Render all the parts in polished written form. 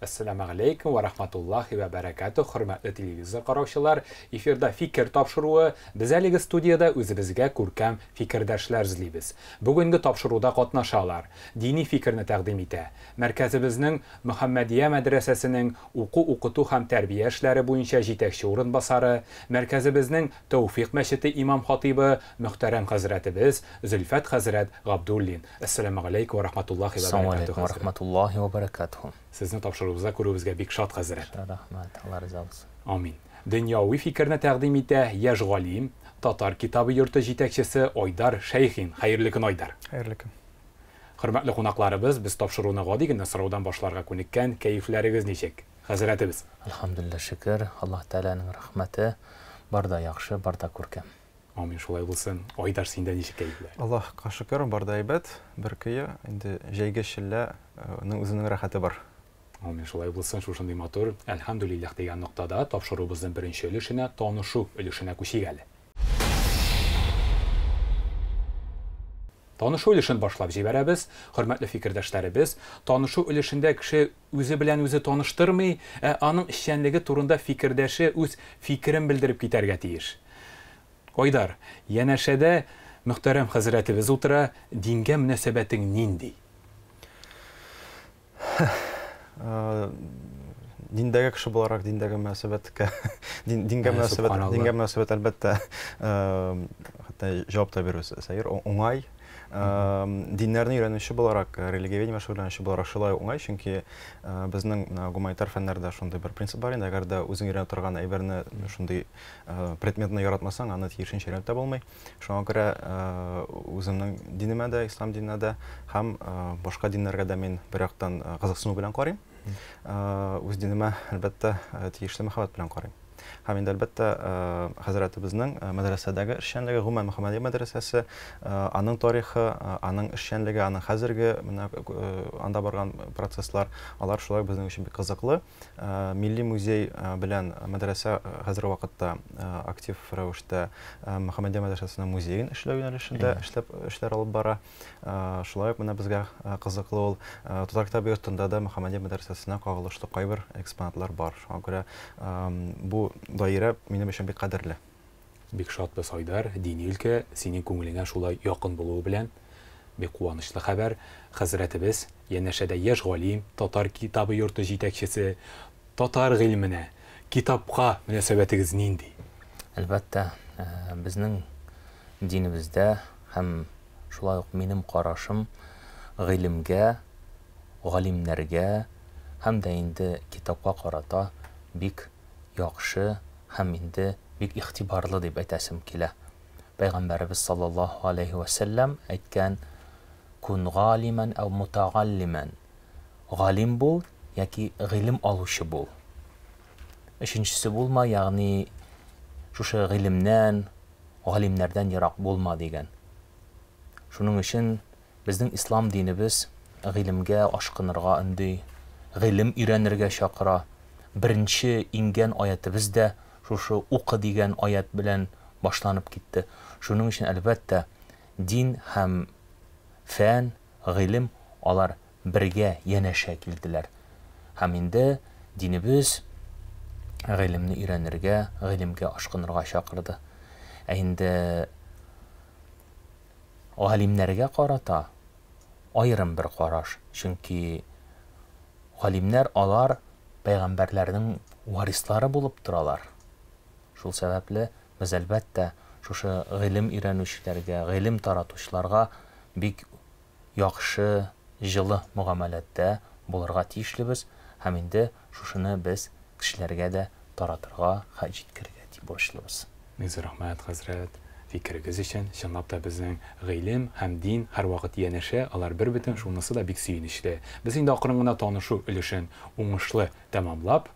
Әссәламә галәйкүм вә рахматуллахи вә бәрәкәтүһ, хөрмәтле телевизор караучылар. Эфирда фикер тапшыруы. Без әлеге студиядә үзебезгә күркәм фикердәшләр эзлибез. Бүгенге тапшыруда катнашалар. Дини фикерне тәкъдим итә. Мәркәзебезнең Мөхәммәдия мәдрәсәсенең уку-укыту һәм тәрбия эшләре буенча җитәкче урынбасары, мәркәзебезнең Тәүфикъ мәчете имам-хатыйбы мөхтәрәм хәзрәтебез Зөлфәт хәзрәт Габдуллин. Әссәламә галәйкүм вә рахматуллахи вә бәрәкәтүһ, хәзрәт. Рахматуллахи вә бәрәкәтүһ. Сезне тапшыруыбызда күрүебезгә бик шат, хәзрәт. Рәхмәт, Алла риза булсын. Амин. Дөньяви фикерне тәкъдим итә яшь галим, Татар китабы йорты җитәкчесе Айдар Шәйхин. Хәерле көн, Айдар. Хәерле көн. Хөрмәтле кунакларыбыз, без тапшыруны гади генә сораудан башларга күнеккән, кәефләрегез ничек? Хәзрәтебез. Әлхәмдүлилләһ, шөкер, Аллаһ Тәгаләнең рәхмәте, бар да яхшы, бар да күркәм. Амин, шулай булсын. Айдар, синдә ничек кәефләр? Аллаһка шөкер, бар да әйбәт, бер көе. Инде җәйге челләнең үзенең рәхәте бар. Амин, шулай булсын. Шушындый матур, әлхәмдүлилләһ дигән ноктада тапшыруыбызның беренче өлешенә, танышу өлешенә күчик әле. Танышу өлешен башлап җибәрәбез. Хөрмәтле фикердәшләребез, танышу өлешендә кеше үзе белән үзе таныштырмый, ә аның эшчәнлеге турында фикердәше үз фикерен белдереп китәргә тиеш. Айдар, янәшәдә мөхтәрәм хәзрәтебез утыра, дингә мөнәсәбәтең нинди? Диндәге кеше буларак диндәге мөнәсәбәткә, дингә мөнәсәбәт, дингә мөнәсәбәт әлбәттә, хәтта җавап та бирү сәер, уңай. Диннәрне өйрәнүче буларак, религиоведение шөгыльләнүче буларак шулай уңай, чөнки безнең гуманитар фәннәрдә шундый бер принцип бар инде, әгәр дә үзең өйрәнә торган әйберне, шундый предметны яратмасаң, аны тиешенчә өйрәнеп тә булмый. Шуңа күрә үземнең динемә дә, ислам диненә дә һәм башка диннәргә дә мин бер яктан кызыксыну белән карыйм. Үз динемә, әлбәттә, тиешле мәхәббәт белән карыйм. Һәм инде, әлбәттә, хәзрәтебезнең мәдрәсәдәге эшчәнлеге, гомумән Мөхәммәдия мәдрәсәсе, аның тарихы, аның эшчәнлеге, аның хәзерге менә анда барган процесслар, алар шулай безнең өчен бик кызыклы. Милли музей белән мәдрәсә хәзерге вакытта актив рәвештә Мөхәммәдия мәдрәсәсенең музеен эшләү юнәлешендә эшләп эшләр алып бара. Шулай ук менә безгә кызыклы ул Татар китабы йортында да Мөхәммәдия мәдрәсәсенә кагылышлы кайбер экспонатлар бар. Шуңа күрә бу даирә минем өчен бик кадерле. Бик шатбыз, Айдар, дини өлкә синең күңелеңә шулай якын булуы белән. Бик куанычлы хәбәр. Хәзрәтебез, янәшәдә яшь галим, Татар китабы йорты җитәкчесе, татар гыйльменә, китапка мөнәсәбәтегез нинди? Әлбәттә, безнең динебездә һәм шулай ук минем карашым гыйлемгә, галимнәргә һәм дә инде китапка карата бик яхшы һәм инде бик игътибарлы дип әйтәсем килә. Пәйгамбәребез саллаллаһу алейһи вә сәлләм әйткән, Кун галимән әү мутагаллимән. Галим бул яки гыйлем алучы бул. Өченчесе булма, ягъни шушы гыйлемнән, галимнәрдән ерак булма дигән. Шуның өчен безнең ислам динебез гыйлемгә ашкынырга өнди, гыйлем өйрәнергә чакыра. Беренче иңгән аятебез дә шушы укы дигән аят белән башланып китте. Шуның өчен, әлбәттә, дин һәм фән, гыйлем алар бергә янәшә килделәр. Һәм инде динебез гыйлемне өйрәнергә, гыйлемгә ашкынырга чакырды. Ә инде галимнәргә карата аерым бер караш, чөнки галимнәр алар пәйгамбәрләрнең варислары булып торалар. Шул сәбәпле без, әлбәттә, шушы гыйлем өйрәнүчеләргә, гыйлем таратучыларга бик яхшы, җылы мөгамәләттә булырга тиешлебез һәм инде шушыны без кешеләргә дә таратырга, җиткерергә дип бурычлыбыз. Мең зур рәхмәт, хәзрәт, фикерегез өчен. Чынлап та безнең гыйлем һәм дин һәрвакыт янәшә, алар бербөтен, шунысы да бик сөенечле. Без инде акрын гына танышу өлешен уңышлы тәмамлап,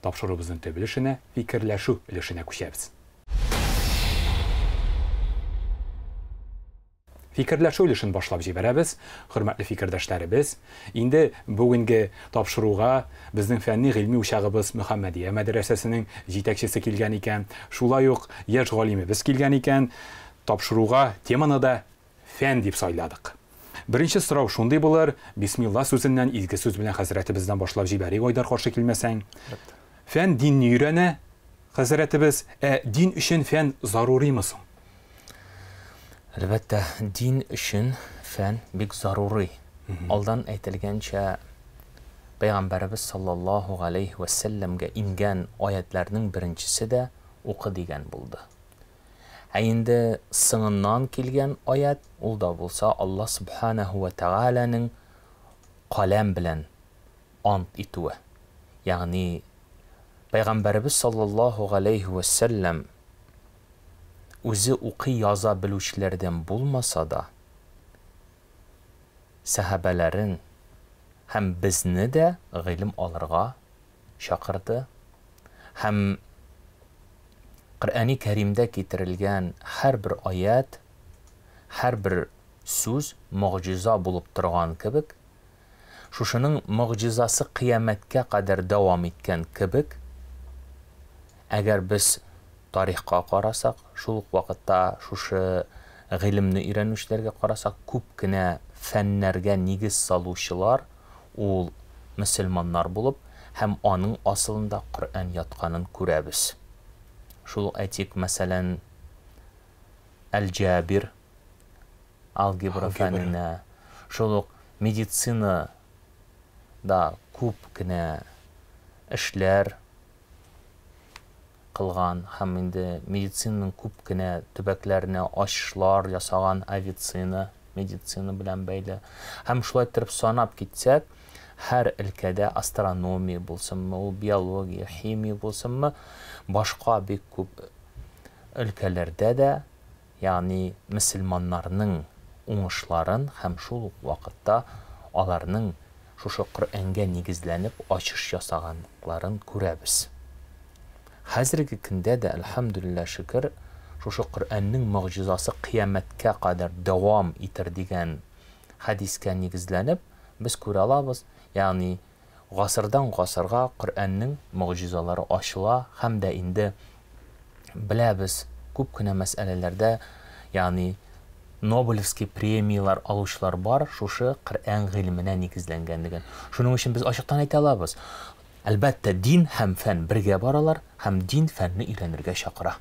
тапшыруыбызның төп өлешенә, фикерләшү өлешенә күчәбез. Фикерләшү өлешен башлап җибәрәбез. Хөрмәтле фикердәшләребез, инде бүгенге тапшыруга безнең фәнни гыйльми учагыбыз Мөхәммәдия мәдрәсәсенең җитәкчесе килгән икән, шулай ук яшь галимебез килгән икән, тапшыруга теманы да фән дип сайладык. Беренче сорау шундый булыр, бисмилла сүзеннән, изге сүз белән хәзрәтебездән башлап җибәрик, Айдар, каршы килмәсәң. Фән динне өйрәнә, хәзрәтебез, ә дин өчен фән заруримы соң? Әлбәттә, дин өчен фән бик зарури. Алдан әйтелгәнчә, Пәйгамбәребез саллаллаһу галәйһи вә сәлләмгә иңгән аятләрнең беренчесе дә укы дигән булды. Ә инде сыңыннан килгән аят, ул да булса Аллаһ Субханаһу вә Тәгаләнең каләм белән ант итүе. Ягъни Пәйгамбәребез саллаллаһу галәйһи вә сәлләм үзе укый-яза белүчеләрдән булмаса да, сәхабәләрен һәм безне дә гыйлем алырга чакырды һәм Коръәни Кәримдә китерелгән һәрбер аять, һәрбер сүз могҗиза булып торган кебек, шушының могҗизасы кыямәткә кадәр дәвам иткән кебек, әгәр без тарихка карасак, шул ук вакытта шушы гыйлемне өйрәнүчеләргә карасак, күп кенә фәннәргә нигез салучылар ул мөселманнар булып һәм аның асылында Коръән ятканын күрәбез. Шул ук әйтик, мәсәлән, Әл-Җабир алгебра фәненә, шул ук медицина да күп кенә эшләр кылган һәм инде медицинаның күп кенә төбәкләренә ачышлар ясаган Авиценна медицина белән бәйле. Һәм шулай иттереп санап китсәк, һәр өлкәдә астрономия булсынмы, ул биология, химия булсынмы, башка бик күп өлкәләрдә дә, ягъни мөселманнарның уңышларын һәм шул ук вакытта аларның шушы Коръәнгә нигезләнеп ачыш ясаганлыкларын күрәбез. Хәзерге көндә дә, әлхәмдүлилләһ шөкер, шушы Коръәннең могҗизасы кыямәткә кадәр дәвам итер дигән хәдискә нигезләнеп, без күрә алабыз, ягъни гасырдан гасырга Коръәннең могҗизалары ачыла һәм дә инде беләбез, күп кенә мәсьәләләрдә, ягъни Нобелевский премияләр алучылар бар, шушы Коръән гыйльменә нигезләнгәнлеген. Шуның өчен без ачыктан әйтә алабыз, әлбәттә, дин һәм фән бергә баралар һәм дин фәнне өйрәнергә чакыра.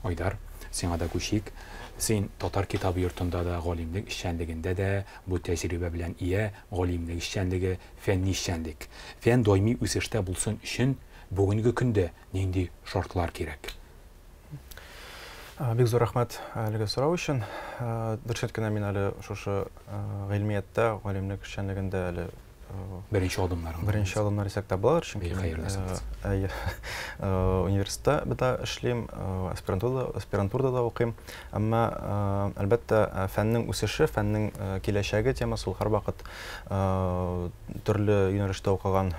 Айдар, сиңа да күчик. Син Татар китабы йортында да, галимлек эшчәнлегендә дә бу тәҗрибә белән ия, галимлек эшчәнлеге, фәнни эшчәнлек. Фән даими үсештә булсын өчен бүгенге көндә нинди шартлар кирәк? Бик зур рәхмәт әлеге сорау өчен. Дөрес әйткәндә, мин әле шушы гыйльмияттә, галимлек эшчәнлегендә әле беренче адымнар. Беренче адымнар дисәк тә буладыр, чөнки әйе, университетта да эшлим, аспирантурада, аспирантурада да укыйм. Әмма, әлбәттә, фәннең үсеше, фәннең киләчәге темасы ул һәрвакыт төрле юнәлештә укыган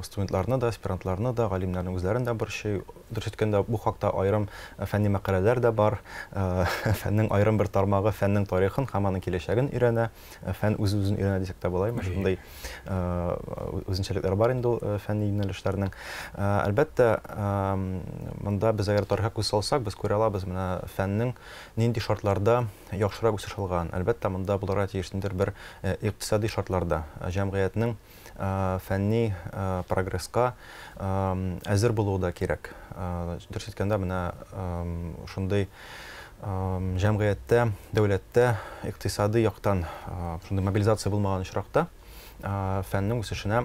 студентларны да, аспирантларны да, галимнәрнең үзләрен дә борчый. Дөрес әйткәндә, бу хакта аерым фәнни мәкаләләр дә бар. Фәннең аерым бер тармагы фәннең тарихын һәм аның киләчәген өйрәнә. Фән үз-үзен өйрәнә дисәк тә була, шундый үзенчәлекләр бар инде ул фәнни юнәлешләрнең. Әлбәттә, монда без әгәр тарихка күз салсак, без күрә алабыз, менә фәннең нинди шартларда яхшырак үсеш алган. Әлбәттә, монда булырга тиеш ниндидер бер икътисади шартларда, җәмгыятьнең фәнни прогресска әзер булуы да кирәк. Дөрес әйткәндә, менә шундый җәмгыятьтә, дәүләттә икътисади яктан шундый мобилизация булмаган очракта фәннең үсешенә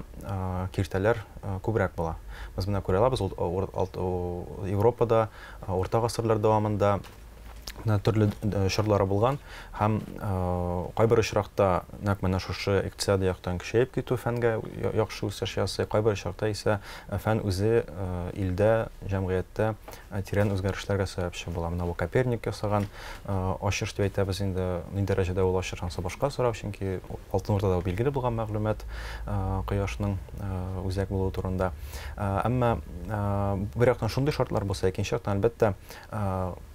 киртәләр күбрәк була. Без менә күрә алабыз, Европада урта гасырлар дәвамында менә төрле чорлары булган һәм кайбер очракта нәкъ менә шушы икътисади яктан көчәеп китү фәнгә яхшы үсеш ясый, кайбер очракта исә фән үзе илдә, җәмгыятьтә тирән үзгәрешләргә сәбәпче була. Менә бу Коперник ясаган ачыш дип әйтәбез инде, ни дәрәҗәдә ул ачыш, анысы башка сорау, чөнки Алтын Урдада билгеле булган мәгълүмат кояшның үзәк булуы турында. Әмма бер яктан шундый шартлар булса, икенче яктан, әлбәттә,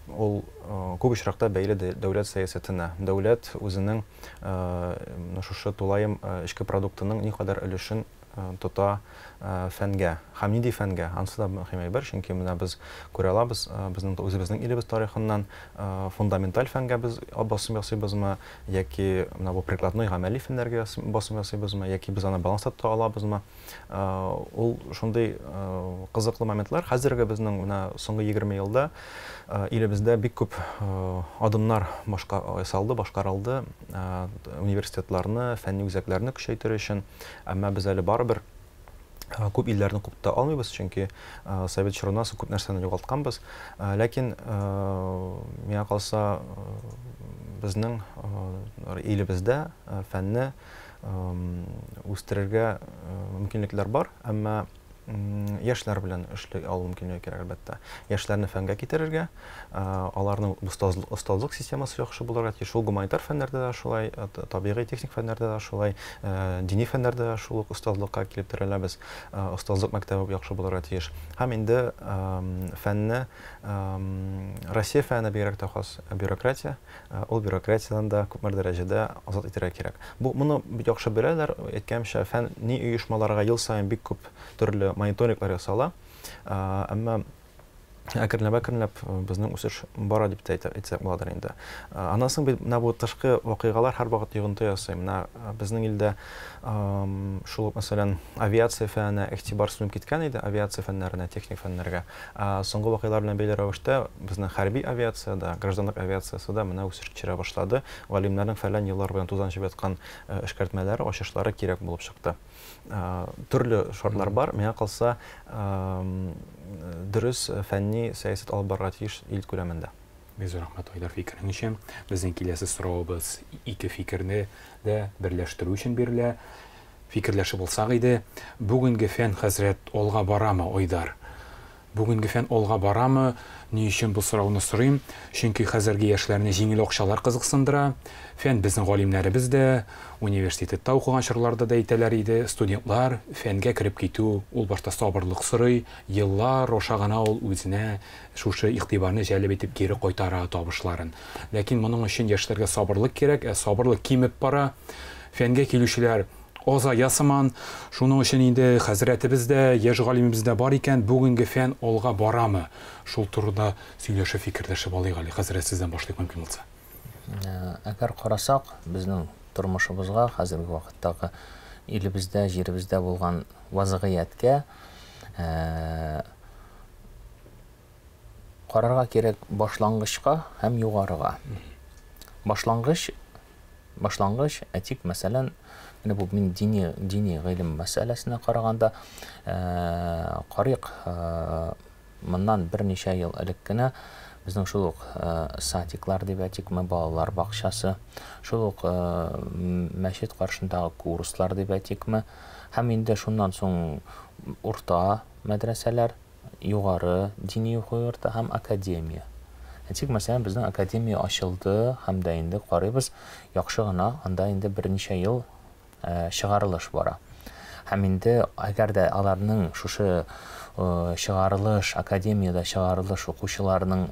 ул күп очракта бәйле дәүләт сәясәтенә. Дәүләт үзенең шушы тулаем эчке продуктының никадәр өлешен тота фәнгә һәм нинди фәнгә? Анысы да мөһим әйбер, чөнки менә без күрә алабыз, безнең үзебезнең илебез тарихыннан фундаменталь фәнгә без басым ясыйбызмы, яки менә бу прикладной гамәли фәннәргә басым ясыйбызмы, яки без аны баланста тота алабызмы? Ул шундый кызыклы моментлар. Хәзерге безнең менә соңгы 20 елда илебездә бик күп адымнар башка ясалды, башкарылды университетларны, фәнни үзәкләрне көчәйтер өчен. Әмма без әле барыбер күп илләрне күп тота алмыйбыз, чөнки совет чорыннан соң күп нәрсәне югалтканбыз. Ләкин миңа калса, безнең илебездә фәнне үстерергә мөмкинлекләр бар, әмма яшьләр белән эшли алу мөмкинлеге кирәк, әлбәттә. Яшьләрне фәнгә китерергә, аларның остазлык системасы яхшы булырга тиеш. Ул гуманитар фәннәрдә дә шулай, табигый техник фәннәрдә дә шулай, дини фәннәрдә дә шул ук остазлыкка килеп терәләбез. Остазлык мәктәбе яхшы булырга тиеш. Һәм инде фәнне, Россия фәненә бигрәк тә хас бюрократия, ул бюрократиядән дә күпмедер дәрәҗәдә азат итәргә кирәк. Бу моны бик яхшы беләләр, әйткәнемчә, фәнни оешмаларга ел саен бик күп төрле мониторинглар ясала. Әмма әкренләп-әкренләп безнең үсеш бара дип тә әйтсәк буладыр инде. Аннан соң бит менә бу тышкы вакыйгалар һәрвакыт йогынты ясый. Менә безнең илдә шул ук, мәсәлән, авиация фәненә игътибар сүнеп киткән иде, авиация фәннәренә, техник фәннәргә. Соңгы вакыйгалар белән бәйле рәвештә безнең хәрби авиация дә, гражданлык авиациясе дә менә үсеш кичерә башлады. Галимнәрнең фәлән еллар буена тузан җыеп яткан эшкәртмәләре, ачышлары кирәк булып чыкты. Төрле шартлар бар. Миңа калса, дөрес фәнни сәясәт алып барырга тиеш ил күләмендә. Бик зур рәхмәт, Айдар, фикерең өчен. Безнең киләсе соравыбыз ике фикерне дә берләштерү өчен бирелә. Фикерләшеп алсак иде. Бүгенге фән, хәзрәт, алга барамы, Айдар? Бүгенге фән алга барамы? Ни өчен бу сорауны сорыйм? Чөнки хәзерге яшьләрне җиңел акчалар кызыксындыра. Фән безнең галимнәребез дә, университетта укыган чорларда да әйтәләр иде, студентлар фәнгә кереп китү ул башта сабырлык сорый, еллар аша гына ул үзенә шушы игътибарны җәлеп итеп кире кайтара табышларын. Ләкин моның өчен яшьләргә сабырлык кирәк, ә сабырлык кимеп бара. Фәнгә килүчеләр азая сыман. Шуның өчен инде хәзрәтебез дә, яшь галимебез дә бар икән, бүгенге фән алга барамы? Шул турыда сөйләшеп, фикерләшеп алыйк әле. Хәзрәт, сездән башлыйк мөмкин булса. Әгәр карасак, безнең тормышыбызга, хәзерге вакыттагы илебездә, җиребездә булган вазгыятькә карарга кирәк башлангычка һәм югарыга. Башлангыч, башлангыч, әйтик, мәсәлән, менә бу мин дини, дини гыйлем мәсьәләсенә караганда, карыйк, моннан берничә ел элек кенә безнең шул ук садиклар дип әйтикме, балалар бакчасы, шул ук мәчет каршындагы курслар дип әйтикме, һәм инде шуннан соң урта мәдрәсәләр, югары дини уку йорты һәм академия. Әйтик, мәсәлән, безнең академия ачылды һәм дә инде карыйбыз, яхшы гына анда инде берничә ел чыгарылыш бара. Һәм инде әгәр дә аларның шушы чыгарылыш, академиядә чыгарылыш укучыларының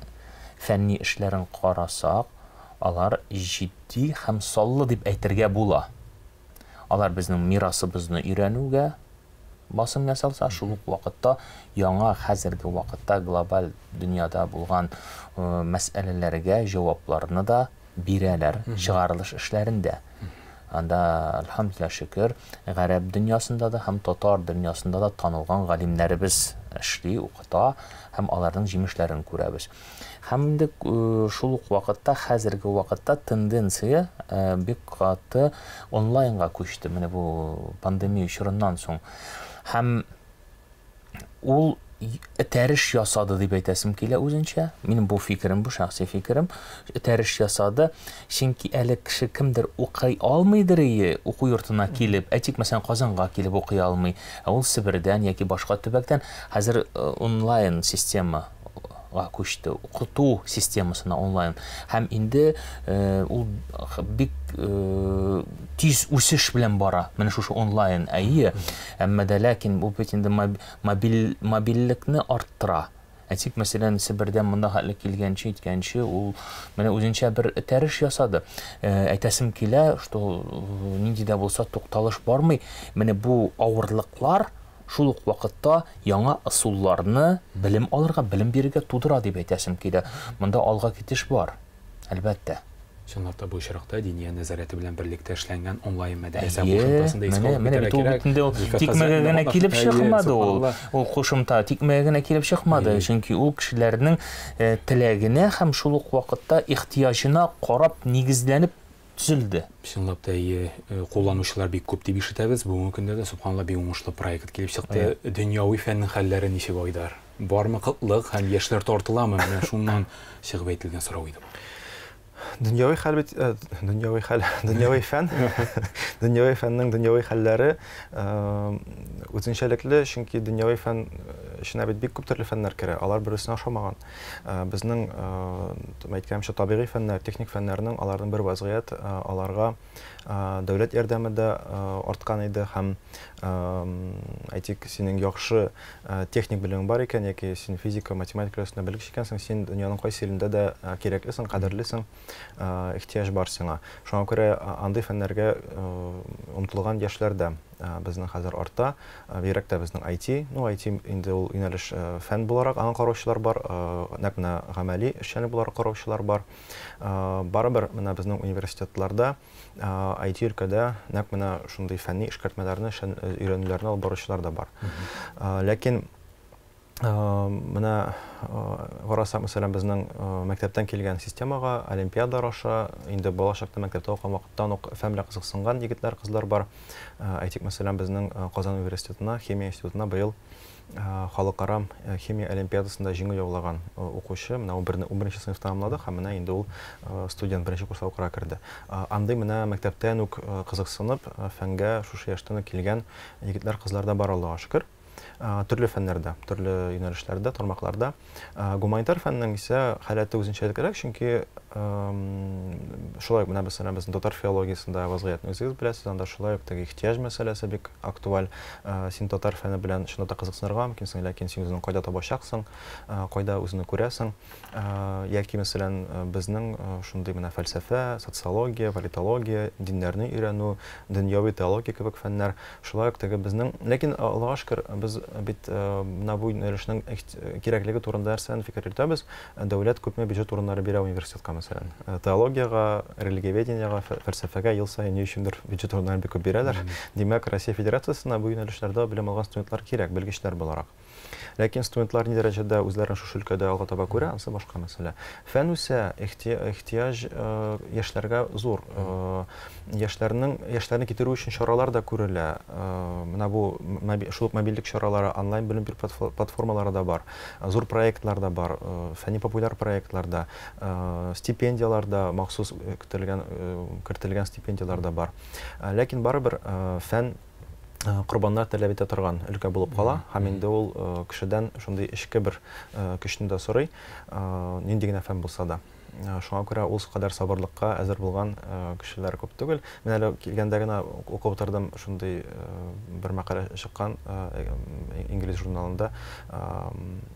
фәнни эшләрен карасак, алар җитди һәм саллы дип әйтергә була. Алар безнең мирасыбызны өйрәнүгә басым ясалса, шул ук вакытта яңа хәзерге вакытта глобаль дөньяда булган мәсьәләләргә җавапларны да бирәләр чыгарылыш эшләрендә. Анда, әлхәмдүлилләһ, шөкер, гарәп дөньясында да һәм татар дөньясында да танылган галимнәребез эшли, укыта һәм аларның җимешләрен күрәбез. Һәм инде шул ук вакытта, хәзерге вакытта тенденция бик каты онлайнга күчте, менә бу пандемия чорыннан соң. Һәм ул этәреш ясады дип әйтәсем килә үзенчә. Минем бу фикерем, бу шәхси фикерем. Этәреш ясады, чөнки әле кеше кемдер укый алмыйдыр ие, уку йортына килеп, әйтик, мәсәлән, Казанга килеп укый алмый, ә ул Себердән яки башка төбәктән хәзер онлайн система күчте, укыту системасына онлайн. Һәм инде ул бик тиз үсеш белән бара. Менә шушы онлайн, әйе. Әмма дә ләкин бу бит инде мобильлекне арттыра. Әйтик, мәсәлән, Себердән монда хәтле килгәнче, иткәнче, ул менә үзенчә бер этәреш ясады. Әйтәсем килә, что нинди дә булса тукталыш бармый. Менә бу авырлыклар шул ук вакытта яңа ысулларны белем алырга, белем бирергә тудыра дип әйтәсем килә. Монда алга китеш бар, әлбәттә. Чынлап та бу очракта Диния нәзарәте белән берлектә эшләнгән онлайн мәдрәсә кушымтасын да искә алып китәргә кирәк. Менә бит ул тикмәгә генә килеп чыкмады ул. Ул кушымта тикмәгә генә килеп чыкмады, чөнки ул кешеләрнең теләгенә һәм шул ук вакытта ихтыяҗына карап нигезләнеп төзелде. Чынлап та, әйе, кулланучылар бик күп дип ишетәбез. Бүгенге көндә дә, сөбханалла, бик уңышлы проект килеп чыкты. Дөньяви фәннең хәлләре ничек, Айдар? Бармы кытлык һәм яшьләр тартыламы? Менә шуннан чыгып әйтелгән сорау иде бу. Дөньяви хәл бит, дөньяви хәл, дөньяви фән, дөньяви фәннең дөньяви хәлләре үзенчәлекле, чөнки дөньяви фән эченә бит бик күп төрле фәннәр керә, алар бер-берсенә охшамаган. Безнең, әйткәнемчә, табигый фәннәр, техник фәннәрнең аларның бер вазгыять, аларга дәүләт ярдәме дә арткан иде һәм, әйтик, синең яхшы техник белемең бар икән яки син физика, математика өлкәсендә белгеч икәнсең, син дөньяның кайсы илендә дә кирәклесең, кадерлесең, ихтыяҗ бар сиңа. Шуңа күрә андый фәннәргә омтылган яшьләр дә безнең хәзер арта. Бигрәк тә безнең IT, ну IT инде ул юнәлеш фән буларак аңа караучылар бар, нәкъ менә гамәли эшчәнлек буларак караучылар бар. Барыбер менә безнең университетларда IT өлкәдә нәкъ менә шундый фәнни эшкәртмәләрне, өйрәнүләрне алып баручылар да бар. Ләкин менә карасак, мәсәлән, безнең мәктәптән килгән системага, олимпиадалар аша, инде бала чакта мәктәптә укыган вакыттан ук фән белән кызыксынган егетләр, кызлар бар. Әйтик, мәсәлән, безнең Казан университетына, химия институтына быел Халыкара химия олимпиадасында җиңү яулаган укучы, менә ул унберенче сыйныф тәмамлады һәм менә инде ул студент, беренче курска укырга керде. Андый менә мәктәптән үк кызыксынып, фәнгә шушы яшьтән үк килгән егетләр, кызлар да бар, Аллага шөкер. Төрле фәннәрдә, төрле юнәлешләрдә, тармакларда. Гуманитар фәннең исә халәте үзенчәлеклерәк, чөнки шулай ук менә мәсәлән, безнең татар филологиясендә вазгыятьне үзегез беләсез, анда шулай ук теге ихтыяҗ мәсьәләсе бик актуаль. Син татар фәне белән чынлап та кызыксынырга мөмкинсең, ләкин син үзеңне кайда табачаксың, кайда үзеңне күрәсең. Яки, мәсәлән, безнең шундый менә фәлсәфә, социология, политология, диннәрне өйрәнү, дөньяви теология кебек фәннәр, шулай ук теге безнең, ләкин Аллага шөкер, без бит менә бу юнәлешнең кирәклеге турында нәрсәне фикер йөртәбез, дәүләт күпме бюджет урыннары бирә университетка, мәсәлән. Теологиягә, религиоведениегә, фәлсәфәгә ел саен ни өчендер бюджет урыннарын бик күп бирәләр. Димәк, Россия Федерациясенә бу юнәлешләрдә белем алган студентлар кирәк, белгечләр буларак. Ләкин студентлар ни дәрәҗәдә үзләрен шушы өлкәдә алга таба күрә, анысы башка мәсьәлә. Фән үсә, ихтыяҗ яшьләргә зур. Яшьләрнең, яшьләрне китерү өчен чаралар да күрелә. Менә бу шул ук мобильлек чаралары, онлайн белем бирү платформалары да бар. Зур проектлар да бар, фәнни-популяр проектлар да, стипендияләр дә, махсус көтелгән, кертелгән стипендияләр дә бар. Ләкин барыбер фән корбаннар таләп итә торган өлкә булып кала һәм инде ул кешедән шундый эчке бер көчне дә сорый, нинди генә фән булса да. Шуңа күрә ул кадәр сабырлыкка әзер булган кешеләр күп түгел. Мин әле килгәндә генә укып утырдым, шундый бер мәкалә чыккан инглиз журналында.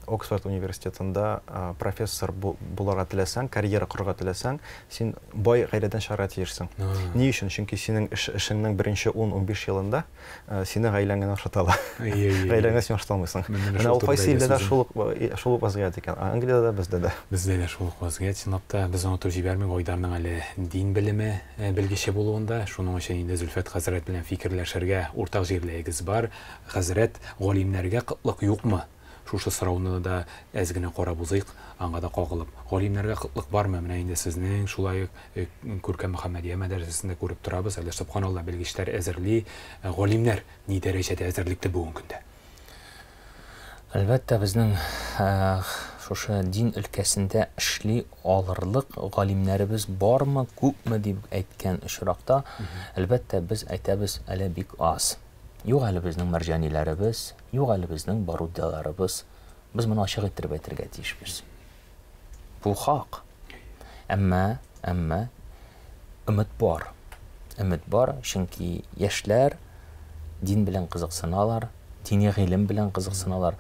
Оксфорд университетында профессор булырга теләсәң, карьера корырга теләсәң, син бай гаиләдән чыгарга тиешсең. Ни өчен? Чөнки синең эшеңнең беренче 10-15 елында сине гаиләң генә ашата ала. Гаиләңне син ашата алмыйсың. Менә ул кайсы илдә дә шул шул ук вазгыять икән. Англиядә дә, бездә дә. Бездә дә шул ук вазгыять. Чынлап та, без онытып җибәрмик, Айдарның әле дин белеме белгече булуында. Шуның өчен инде Зөлфәт хәзрәт белән фикерләшергә уртак җирлегегез бар. Хәзрәт, галимнәргә кытлык юкмы? Шушы сорауны да әз генә карап узыйк, аңа да кагылып. Галимнәргә кытлык бармы? Менә инде сезнең шулай ук Күркәм Мөхәммәдия мәдрәсәсендә күреп торабыз, әле сөбханалла белгечләр әзерли. Галимнәр ни дәрәҗәдә әзерлекле бүгенге көндә? Әлбәттә, безнең шушы дин өлкәсендә эшли алырлык галимнәребез бармы, күпме дип әйткән очракта, әлбәттә, без әйтәбез, әле бик аз. Юк әле безнең Мәрҗаниләребез, юк әле безнең Баруддаларыбыз. Без моны ачык иттереп әйтергә тиешбез. Бу хак. Әмма, әмма өмет бар. Өмет бар, чөнки яшьләр дин белән кызыксыналар, дини гыйлем белән кызыксыналар.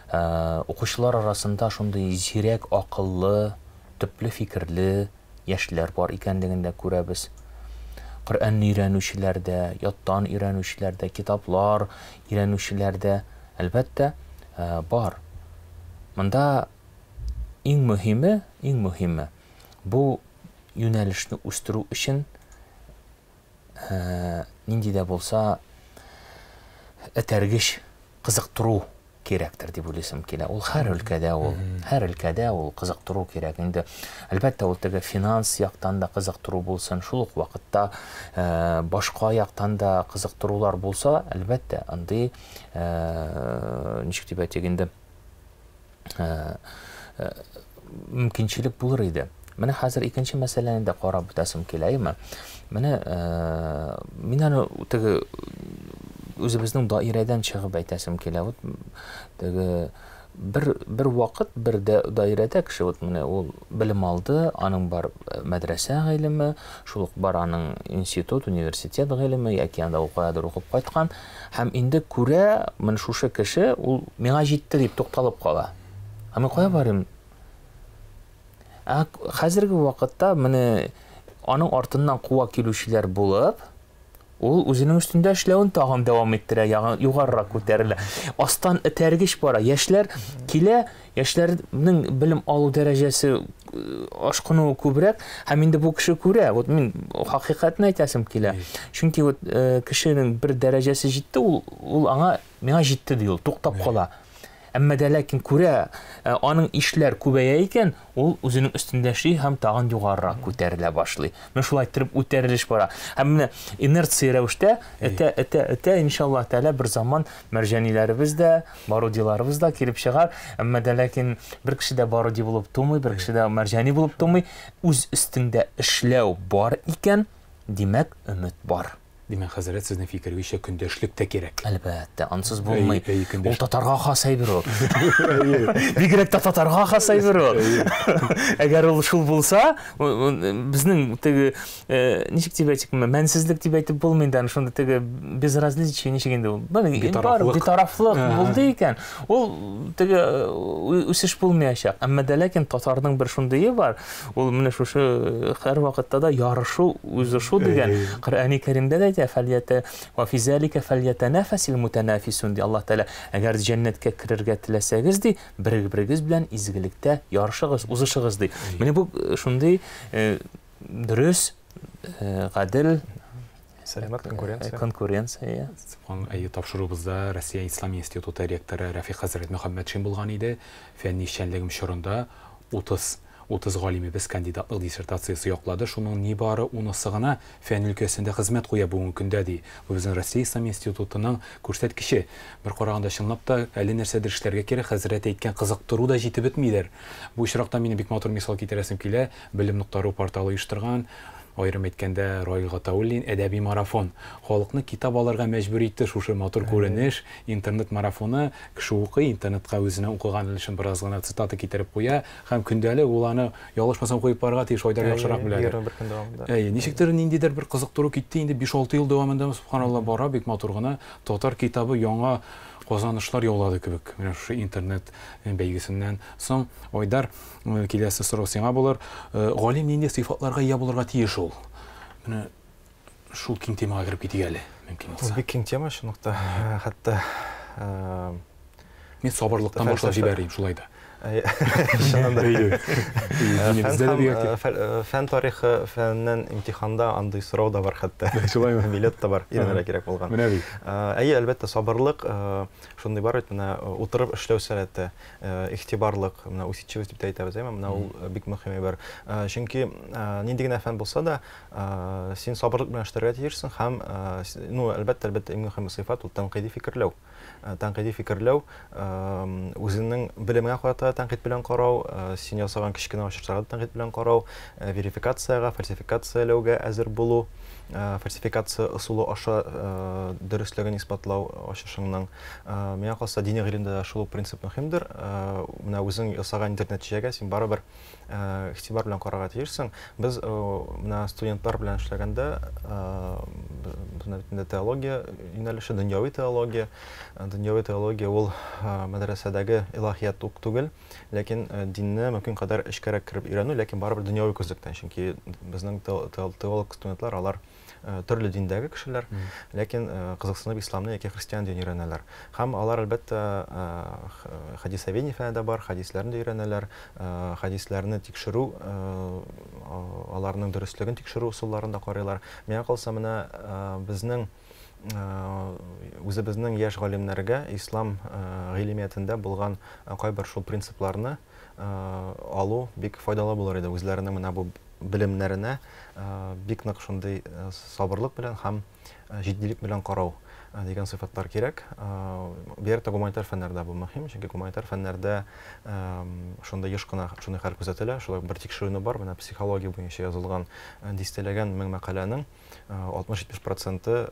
Укучылар арасында шундый зирәк, акыллы, төпле фикерле яшьләр бар икәнлеген дә күрәбез. Коръәнне өйрәнүчеләр дә, яттан өйрәнүчеләр дә, китаплар өйрәнүчеләр дә, әлбәттә, бар. Монда иң мөһиме, иң мөһиме, бу юнәлешне үстерү өчен нинди дә булса этәргеч, кызыктыру кирәктер дип уйлыйсым килә. Ул һәр өлкәдә ул, һәр өлкәдә ул кызыктыру кирәк. Инде әлбәттә ул теге финанс яктан да кызыктыру булсын, шул ук вакытта башка яктан да кызыктырулар булса, әлбәттә, андый ничек дип әйтик инде, мөмкинчелек булыр иде. Менә хәзер икенче мәсьәләне дә карап үтәсем килә, әйеме? Менә мин аны теге үзебезнең даирәдән чыгып әйтәсем килә. Вот теге бер бер вакыт бер даирәдә кеше вот менә ул белем алды, аның бар мәдрәсә гыйлеме, шул ук бар аның институт, университет гыйлеме, яки анда ул каядыр укып кайткан. Һәм инде күрә, менә шушы кеше ул миңа җитте дип тукталып кала. Ә мин кая барыйм? Ә хәзерге вакытта менә аның артыннан куа килүчеләр булып, ул үзенең өстендә эшләвен тагын дәвам иттерә, ягъни югарырак күтәрелә. Астан этәргеч бара. Яшьләр килә, яшьләрнең белем алу дәрәҗәсе ашкынуы күбрәк, һәм инде бу кеше күрә. Вот мин хакыйкатьне әйтәсем килә. Чөнки вот кешенең бер дәрәҗәсе җитте, ул ул аңа миңа җитте ди ул, туктап кала. Әмма дә ләкин күрә, аның ишләр күбәя икән, ул үзенең өстендә эшли һәм тагын югарырак күтәрелә башлый. Менә шулай иттереп үтәрелеш бара. Һәм менә инерция рәвештә этә, этә, этә, иншаллаһ тәгалә бер заман мәрҗаниләребез дә, барудиларыбыз да килеп чыгар. Әмма дә ләкин бер кеше дә баруди булып тумый, бер кеше дә мәрҗани булып тумый. Үз өстеңдә эшләү бар икән, димәк, өмет бар. Димәк, хәзрәт, сезнең фикергечә көндәшлек тә кирәк. Әлбәттә, ансыз булмый. Ул татарга хас әйбер ул. Бигрәк тә татарга хас әйбер ул. Әгәр ул шул булса, безнең теге ничек дип әйтик, мәнсезлек дип әйтеп булмый инде, шунда теге безразличие ничек инде ул? Битарафлык. Битарафлык булды икән, ул теге үсеш булмаячак. Әмма дә ләкин татарның бер шундые бар, ул менә шушы һәрвакытта да ярышу, узышу дигән Коръәни Кәримдә дә әйтә, фәльятә ва фи залика фәльятанафасил мутанафисун ди Аллаһ Тәгалә. Әгәр җәннәткә керергә теләсәгез ди, бер-берегез белән изгелектә ярышыгыз, узышыгыз ди. Менә бу шундый дөрес, гадел сәламәт конкуренция. Конкуренция. Әйе, тапшыруыбызда Россия Ислам институты ректоры Рафик хәзрәт Мөхәммәтшин булган иде. Фәнни эшчәнлегем чорында 30 галимебез кандидатлык диссертациясе яклады. Шуның нибары унысы гына фән өлкәсендә хезмәт куя бүгенге көндә ди. Бу безнең Россия Ислам институтының күрсәткече. Бер караганда чынлап та әле нәрсәдер эшләргә кирәк, хәзрәт әйткән кызыктыру да җитеп бетмидер. Бу очракта минем бик матур мисал китерәсем килә. Белем.ру порталы оештырган, аерым әйткәндә, Раил Гатауллин әдәби марафон. Халыкны китап алырга мәҗбүр итте шушы матур күренеш, интернет марафоны. Кеше укый, интернетка үзенә укыган өлешен бераз гына цитата китереп куя һәм көндәлек ул аны ялгышмасам куеп барырга тиеш, Айдар яхшырак белә. 21 көн дәвамында. Әйе, ничектер ниндидер бер кызыктыру китте инде 5-6 ел дәвамында, субханалла, бара бик матур гына. Татар китабы яңа казанышлар яулады кебек. Менә шушы интернет бәйгесеннән соң, Айдар, киләсе сорау сиңа булыр. Галим нинди сыйфатларга ия булырга тиеш ул? Менә шул киң темага кереп китик әле, мөмкин булса. Бик киң тема, чынлыкта. Хәтта мин сабырлыктан башлап җибәрим шулай да. Чыннан да. Фән тарихы фәннән имтиханда андый сорау да бар хәтта. Шулаймы? Билет та бар, өйрәнергә кирәк булган. Менә бит. Әйе, әлбәттә, сабырлык шундый бар бит, менә утырып эшләү сәләте, игътибарлык, менә усидчивость дип тә әйтәбез, әйме? Менә ул бик мөһим әйбер. Чөнки нинди генә фән булса да, син сабырлык белән эшләргә тиешсең һәм, ну, әлбәттә, әлбәттә, иң мөһим сыйфат ул тәнкыйди фикерләү. Тәнкыйди фикерләү үзеңнең белемеңә карата да тәнкыйть белән карау, син ясаган кечкенә ачышларга да тәнкыйть белән карау, верификациягә, фальсификацияләүгә әзер булу, фальсификация ысулы аша дөреслеген исбатлау ачышыңның. Миңа калса, дини гыйлемдә дә шул ук принцип мөһимдер. Менә үзең ясаган ниндидер нәтиҗәгә син барыбер игътибар белән карарга тиешсең. Без менә студентлар белән эшләгәндә, безнең бит инде теология юнәлеше, дөньяви теология. Дөньяви теология ул мәдрәсәдәге илаһият ук түгел, ләкин динне мөмкин кадәр эчкәрәк кереп өйрәнү, ләкин барыбер дөньяви күзлектән, чөнки безнең теолог студентлар алар төрле диндәге кешеләр, ләкин кызыксынып исламны яки христиан динен өйрәнәләр. Һәм алар әлбәттә хәдисоведение фәне дә бар, хәдисләрне дә өйрәнәләр, хәдисләрне тикшерү, аларның дөреслеген тикшерү ысулларын да карыйлар. Миңа калса, менә безнең үзебезнең яшь галимнәргә ислам гыйлемиятендә булган кайбер шул принципларны алу бик файдалы булыр иде. Үзләренең менә бу белемнәренә бик нык шундый сабырлык белән һәм җитдилек белән карау дигән сыйфатлар кирәк. Бигрәк тә гуманитар фәннәрдә бу мөһим, чөнки гуманитар фәннәрдә шундый еш кына шундый хәл күзәтелә, шулай бер тикшеренү бар, менә психология буенча язылган дистәләгән мең мәкаләнең 60-70 проценты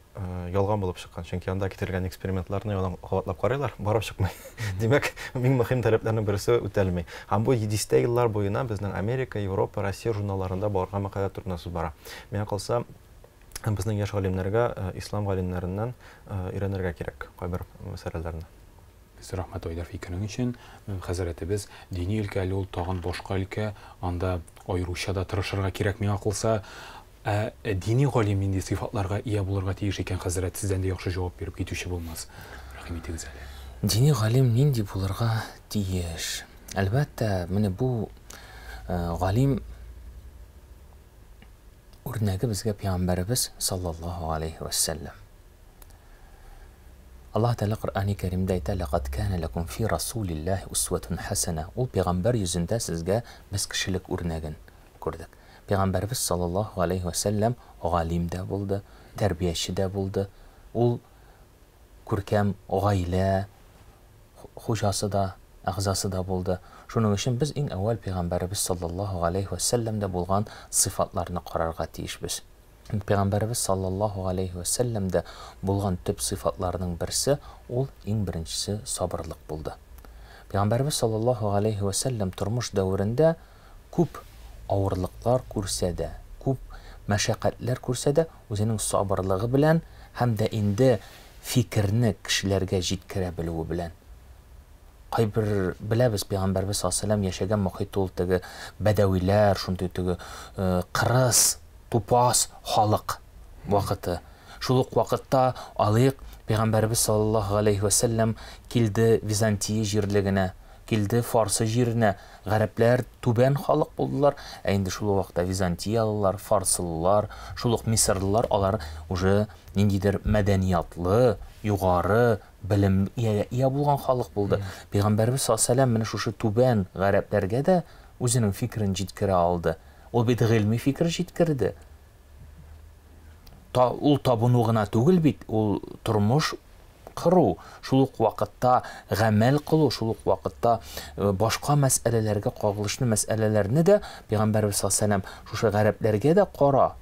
ялган булып чыккан, чөнки анда китерелгән экспериментларны ялган кабатлап карыйлар, барып чыкмый. Димәк, иң мөһим таләпләрнең берсе үтәлми. Һәм бу дистә еллар буена безнең Америка, Европа, Россия журналларында барган мәкаләләр турында сүз бара. Миңа калса, безнең яшь галимнәргә ислам галимнәреннән өйрәнергә кирәк кайбер мәсьәләләрне. Без рәхмәт Айдар фикерең өчен. Хәзрәтебез, дини өлкә әле ул тагын башка өлкә, анда аеруча да тырышырга кирәк миңа калса. Ә дини галим нинди сыйфатларга ия булырга тиеш икән, хәзрәт, сездән дә яхшы җавап биреп китүче булмас. Рәхим итегез әле. Дини галим нинди булырга тиеш? Әлбәттә, менә бу галим үрнәге безгә Пәйгамбәребез саллаллаһу алейхи ва сәлләм. Аллаһ Тәгалә Коръәни Кәримдә әйтә: "Ләкад кана ләкум фи расулиллаһи усватун хасана". Ул пәйгамбәр йөзендә сезгә без кешелек үрнәген күрдек. Пәйгамбәребез саллаллаһу алейхи ва сәлләм галим дә булды, тәрбияче дә булды. Ул күркәм гаилә хуҗасы да, әгъзасы да булды. Шуның өчен без иң әүвәл Пәйгамбәребез саллаллаһу алейхи ва сәлләмдә булган сыйфатларны карарга тиешбез. Пәйгамбәребез саллаллаһу алейхи ва сәлләмдә булган төп сыйфатларның берсе ул иң беренчесе сабырлык булды. Пәйгамбәребез саллаллаһу алейхи ва сәлләм тормыш дәверендә күп авырлыклар күрсә дә, күп мәшәкатьләр күрсә дә, үзенең сабырлыгы белән һәм дә инде фикерне кешеләргә җиткерә белүе белән. Кайбер беләбез, Пәйгамбәребез саллаллаһу алейһи ва сәлләм яшәгән мохит ул теге бәдәвиләр, шундый теге кырыс, тупас халык вакыты. Шул ук вакытта алыйк, Пәйгамбәребез саллаллаһу алейһи ва сәлләм килде Византия җирлегенә, килде Фарсы җиренә. Гарәпләр түбән халык булдылар, ә инде шул ук вакытта византиялылар, фарсылылар, шул ук мисырлылар, алар уже ниндидер мәдәниятлы, югары белем ия булган халык булды. Пәйгамбәребез саллаллаһу алейһи ва сәлләм менә шушы түбән гарәпләргә дә үзенең фикерен җиткерә алды. Ул бит гыйльми фикер җиткерде. Ул табыну гына түгел бит, ул тормыш кыру, шул ук вакытта гамәл кылу, шул ук вакытта башка мәсьәләләргә кагылышлы мәсьәләләрне дә Пәйгамбәребез саллаллаһу алейһи ва сәлләм шушы гарәпләргә дә кара,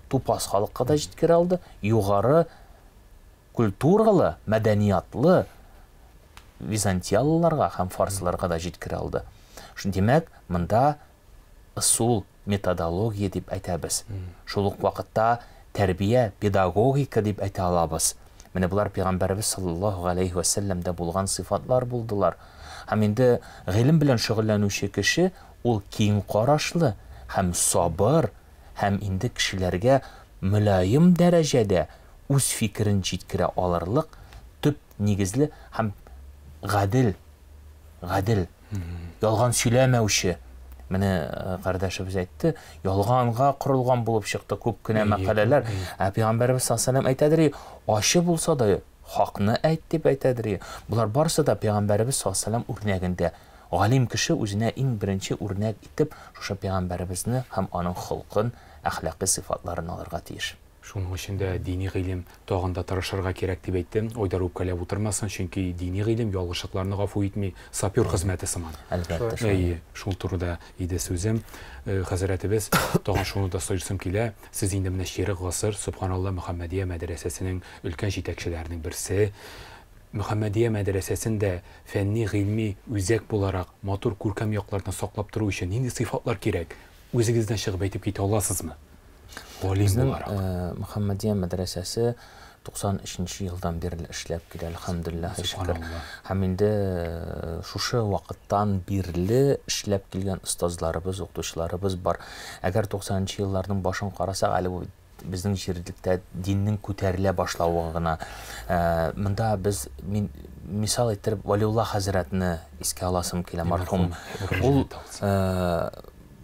тупас халыкка да җиткерә алды, югары культуралы, мәдәниятлы византиялыларга һәм фарсыларга да җиткерә алды. Шун димәк, монда ысул, методология дип әйтәбез. Шул ук вакытта тәрбия, педагогика дип әйтә алабыз. Менә булар Пәйгамбәребез саллаллаһу алейһи ва сәлләмдә булган сыйфатлар булдылар. Һәм инде гыйлем белән шөгыльләнүче кеше ул киң карашлы һәм сабыр һәм инде кешеләргә мөлаем дәрәҗәдә үз фикерен җиткерә алырлык төп нигезле һәм гадел, гадел, ялган сөйләмәүче. Менә кардәшебез әйтте, ялганга корылган булып чыкты күп кенә мәкаләләр. Ә Пәйгамбәребез саллаллаһу алейһи ва сәлләм әйтәдер, ачы булса да хакны әйт дип әйтәдер. Булар барысы да Пәйгамбәребез саллаллаһу алейһи ва сәлләм үрнәгендә. Галим кеше үзенә иң беренче үрнәк итеп шушы Пәйгамбәребезне һәм аның холкын, әхлакый сыйфатларын алырга тиеш. Шуның өчен дә дини гыйлем тагын да тырышырга кирәк дип әйтте. Айдар үпкәләп утырмасын, чөнки дини гыйлем ялгышлыкларны гафу итми, сапер хезмәте сыман. Әлбәттә, шулай. Әйе, шул турыда иде сүзем. Хәзрәтебез, тагын шуны да сорыйсым килә. Сез инде менә чирек гасыр, субханалла, Мөхәммәдия мәдрәсәсенең өлкән җитәкчеләренең берсе. Мөхәммәдия мәдрәсәсендә фәнни гыйльми үзәк буларак матур күркәм якларны саклап тору өчен нинди сыйфатлар кирәк? Үзегездән чыгып әйтеп китә аласызмы? Галим Безнең буларак. Мөхәммәдия мәдрәсәсе 93 елдан бирле эшләп килә, әлхәмдүлилләһ, шөкер. Һәм инде шушы вакыттан бирле эшләп килгән остазларыбыз, укытучыларыбыз бар. Әгәр 90 елларның башын карасак, әле бу безнең җирлектә диннең күтәрелә башлавы гына. Монда без мин мисал иттереп Валиулла хәзрәтне искә аласым килә, мәрхүм. Ул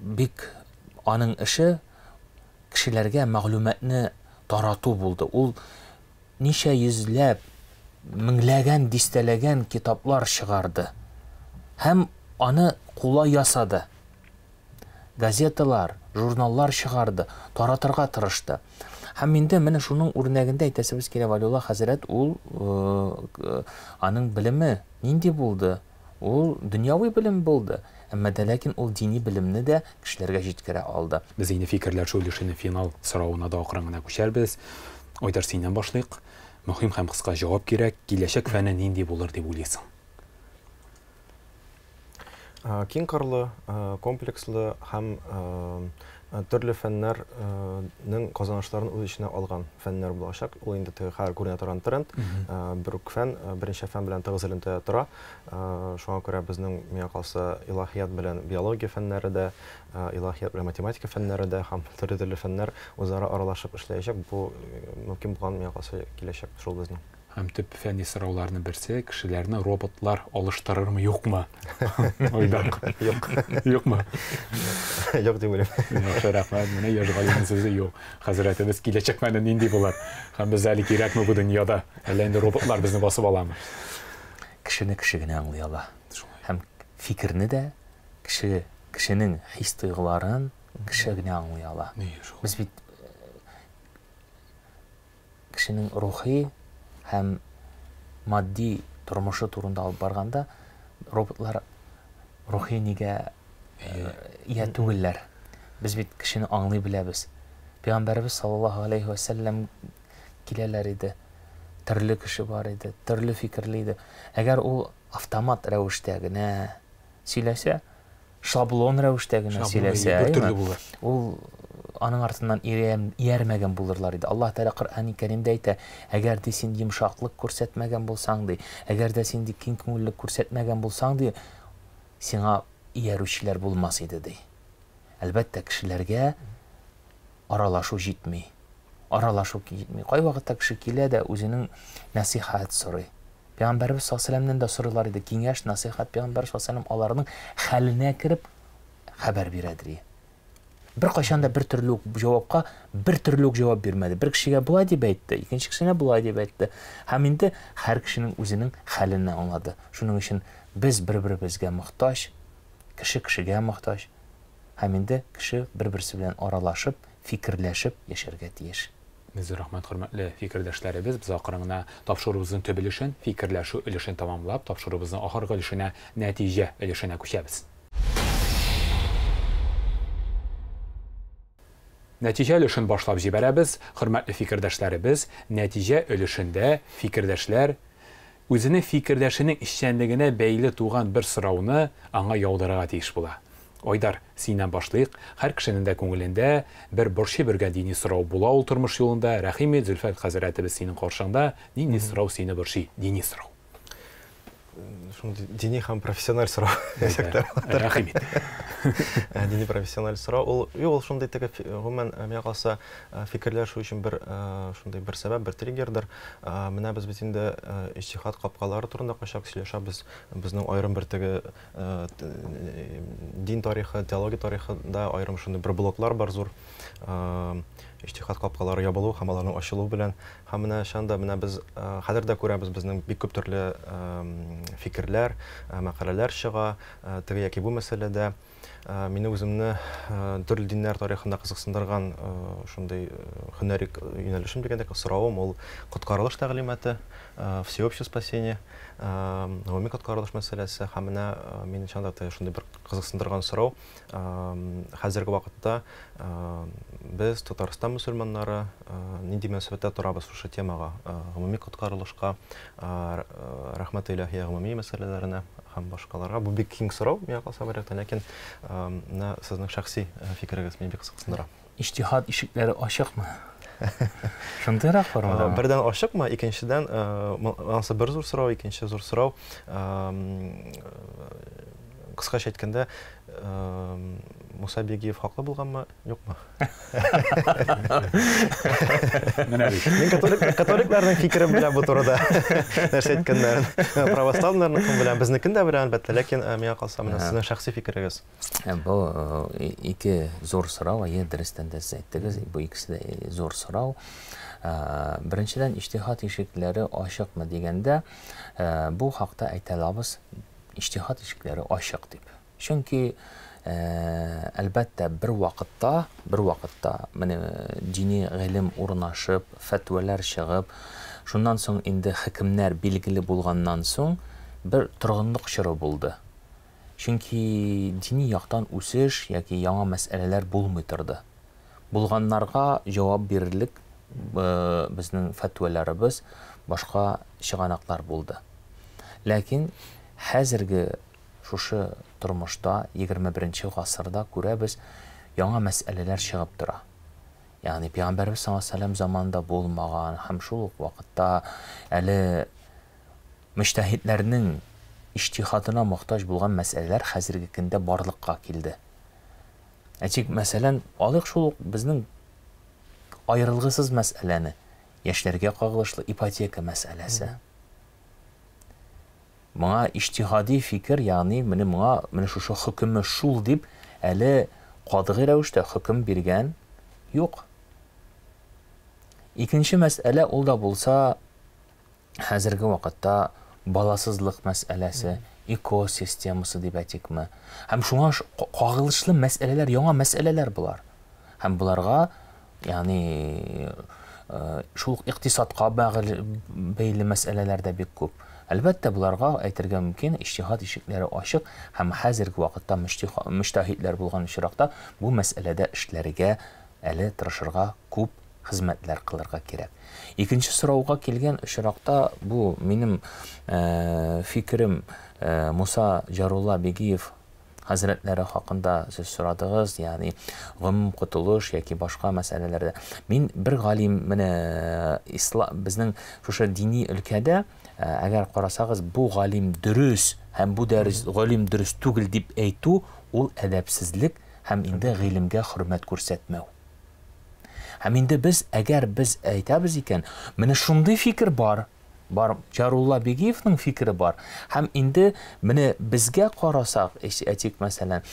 бик аның эше кешеләргә мәгълүматны тарату булды. Ул ничә йөзләп, меңләгән, дистәләгән китаплар чыгарды. Һәм аны кулай ясады. Газеталар, журналлар чыгарды, таратырга тырышты. Һәм инде менә шуның үрнәгендә әйтәсебез килә, Валиулла хәзрәт ул аның белеме нинди булды? Ул дөньяви белем булды, әмма дә ләкин ул дини белемне дә кешеләргә җиткерә алды. Без инде фикерләшү өлешенең финал соравына да акрын гына күчәрбез. Айдар, синнән башлыйк. Мөһим һәм кыска җавап кирәк. Киләчәк фәне нинди булыр дип уйлыйсың? Киң кырлы, комплекслы һәм төрле фәннәрнең казанышларын үз эченә алган фәннәр булачак. Ул инде теге хәзер күренә торган тренд. Бер үк фән берничә фән белән тыгыз элемтәдә тора. Шуңа күрә безнең, миңа калса, илаһият белән биология фәннәре дә, илаһият белән математика фәннәре дә һәм төрле-төрле фәннәр үзара аралашып эшләячәк. Бу мөмкин булган, миңа калса, киләчәк шул безнең. Һәм төп фәнни сорауларның берсе, кешеләрне роботлар алыштырырмы, юкмы? Айдар. Юк. Юкмы? Юк дип уйлыйм. Яхшы, рәхмәт. Менә яшь галимнең сүзе юк. Хәзрәтебез, киләчәк фәне нинди булыр? Һәм без әле кирәкме бу дөньяда? Әллә инде роботлар безне басып аламы? Кешене кеше генә аңлый ала. Һәм фикерне дә кеше, кешенең хис-тойгыларын кеше генә аңлый ала. Без бит кешенең рухи һәм матди тормышы турында алып барганда, роботлар рухи нигә ия түгелләр. Без бит кешене аңлый беләбез. Пәйгамбәребез саллаллаһу алейхи ва сәлләм киләләр иде. Төрле кеше бар иде, төрле фикерле иде. Әгәр ул автомат рәвештә генә сөйләсә, шаблон рәвештә генә сөйләсә, бер төрле булыр. Ул аның артыннан иярмәгән булырлар иде. Аллаһ Тәгалә Коръәни Кәримдә әйтә, әгәр ди син йомшаклык күрсәтмәгән булсаң ди, әгәр дә син ди киң күңеллек күрсәтмәгән булсаң ди, сиңа иярүчеләр булмас иде ди. Әлбәттә, кешеләргә аралашу җитми. Аралашу җитми. Кайвакытта кеше килә дә үзенең нәсыйхәт сорый. Пәйгамбәребез саллаллаһу алейһи ва сәлләмнән дә сорыйлар иде, киңәш, нәсыйхәт. Пәйгамбәр саллаллаһу алейһи ва сәлләм аларның хәленә кереп хәбәр бирәдер. Бер кайчан да бер төрле үк җавапка бер төрле үк җавап бирмәде. Бер кешегә болай дип әйтте, икенче кешенә болай дип әйтте. Һәм инде һәр кешенең үзенең хәлен аңлады. Шуның өчен без бер-беребезгә мохтаҗ, кеше кешегә мохтаҗ. Һәм инде кеше бер-берсе белән аралашып, фикерләшеп яшәргә тиеш. Без рәхмәт, хөрмәтле фикердәшләребез, без акрын гына тапшыруыбызның төп өлешен, фикерләшү өлешен тамамлап, тапшыруыбызның ахыргы өлешенә, нәтиҗә өлешенә күчәбез. Нәтиҗә өлешен башлап җибәрәбез. Хөрмәтле фикердәшләребез, нәтиҗә өлешендә фикердәшләр үзенең фикердәшенең эшчәнлегенә бәйле туган бер сорауны аңа яудырырга тиеш була. Айдар, синнән башлыйк. Һәр кешенең дә күңелендә бер борчый бергә дини сорау була ул тормыш юлында. Рәхим ит, Зөлфәт хәзрәтебез синең каршыңда. Нинди сорау сине борчый? Дини сорау. Шундый дини һәм профессиональ сорау. Рәхим ит. Дини профессиональ сорау. Ул, юк, ул шундый теге, гомумән, миңа калса, фикерләшү өчен бер шундый бер сәбәп, бер триггердыр. Менә без бит инде иҗтихад капкалары турында кайчак сөйләшәбез. Безнең аерым бер теге дин тарихы, теология тарихында аерым шундый бер блоклар бар зур. Иҗтихад капкалары ябылу һәм аларның ачылуы белән. Һәм менә чыннан да менә без хәзер дә күрәбез, безнең бик күп төрле фикерләр фикерләр, мәкаләләр чыга, теге яки бу мәсьәләдә. Мине үземне төрле диннәр тарихында кызыксындырган шундый һөнәри юнәлешем дигәндә соравым ул коткарылыш тәгълиматы, всеобщее спасение, гомуми коткарылыш мәсьәләсе һәм менә мине чынлап та шундый бер кызыксындырган сорау. Хәзерге вакытта без Татарстан мөселманнары нинди мөнәсәбәттә торабыз шушы темага, гомуми коткарылышка, рәхмәт илаһия гомуми мәсьәләләренә һәм башкаларга. Бу бик киң сорау, миңа калса, бер яктан, ләкин менә сезнең шәхси фикерегез мине бик кызыксындыра. Иҗтиһад ишекләре ачыкмы? Шундыйрак формада. Бердән ачыкмы, икенчедән, анысы бер зур сорау, икенче зур сорау, кыскача әйткәндә, Муса Бигиев хаклы булганмы, юкмы? Менә бит. Мин католикларның фикерен беләм бу турыда. Нәрсә әйткәннәрен. Православныйларныкын беләм, безнекен дә беләм, әлбәттә, ләкин миңа калса, менә сезнең шәхси фикерегез. Бу ике зур сорау, әйе, дөрестән дә сез әйттегез, бу икесе дә зур сорау. Беренчедән, иҗтиһад ишекләре ачыкмы дигәндә, бу хакта әйтә алабыз, иҗтиһад ишекләре ачык дип. Чөнки әлбәттә, бер вакытта, бер вакытта менә дини гыйлем урнашып, фәтвәләр чыгып, шуннан соң инде хөкемнәр билгеле булганнан соң бер торгынлык чоры булды. Чөнки дини яктан үсеш яки яңа мәсьәләләр булмый торды. Булганнарга җавап бирерлек безнең фәтвәләребез, башка чыганаклар булды. Ләкин хәзерге шушы тормышта 21 гасырда күрәбез, яңа мәсьәләләр чыгып тора. Ягъни Пәйгамбәрбез саллаллаһу алейһи ва сәлләм заманында булмаган һәм шул ук вакытта әле мөҗтәһидләрнең иҗтиһадына мохтаҗ булган мәсьәләләр хәзерге көндә барлыкка килде. Әйтик, мәсәлән, алыйк шул ук безнең аерылгысыз мәсьәләне, яшьләргә кагылышлы ипотека мәсьәләсе. Моңа иҗтиһади фикер, ягъни менә моңа менә шушы хөкеме шул дип әле катгый рәвештә хөкем биргән юк. Икенче мәсьәлә ул да булса хәзерге вакытта баласызлык мәсьәләсе, ИКО системасы дип әйтикме. Һәм шуңа кагылышлы мәсьәләләр, яңа мәсьәләләр болар. Һәм боларга, ягъни шул ук икътисадка бәйле мәсьәләләр дә бик күп. Әлбәттә, боларга әйтергә мөмкин, иҗтиһад ишекләре ачык һәм хәзерге вакытта мөҗтәһидләр булган очракта бу мәсьәләдә эшләргә әле тырышырга, күп хезмәтләр кылырга кирәк. Икенче сорауга килгән очракта бу минем фикерем, Муса Җарулла Бигиев хәзрәтләре хакында сез сорадыгыз, ягъни гомум котылыш яки башка мәсьәләләрдә. Мин бер галим менә ислам безнең шушы дини өлкәдә, әгәр карасагыз, бу галим дөрес һәм бу дәрес галим дөрес түгел дип әйтү ул әдәпсезлек һәм инде гыйлемгә хөрмәт күрсәтмәү. Һәм инде без, әгәр без әйтәбез икән, менә шундый фикер бар, бар Җарулла Бигиевның фикере бар. Һәм инде менә безгә карасак, әйтик, мәсәлән,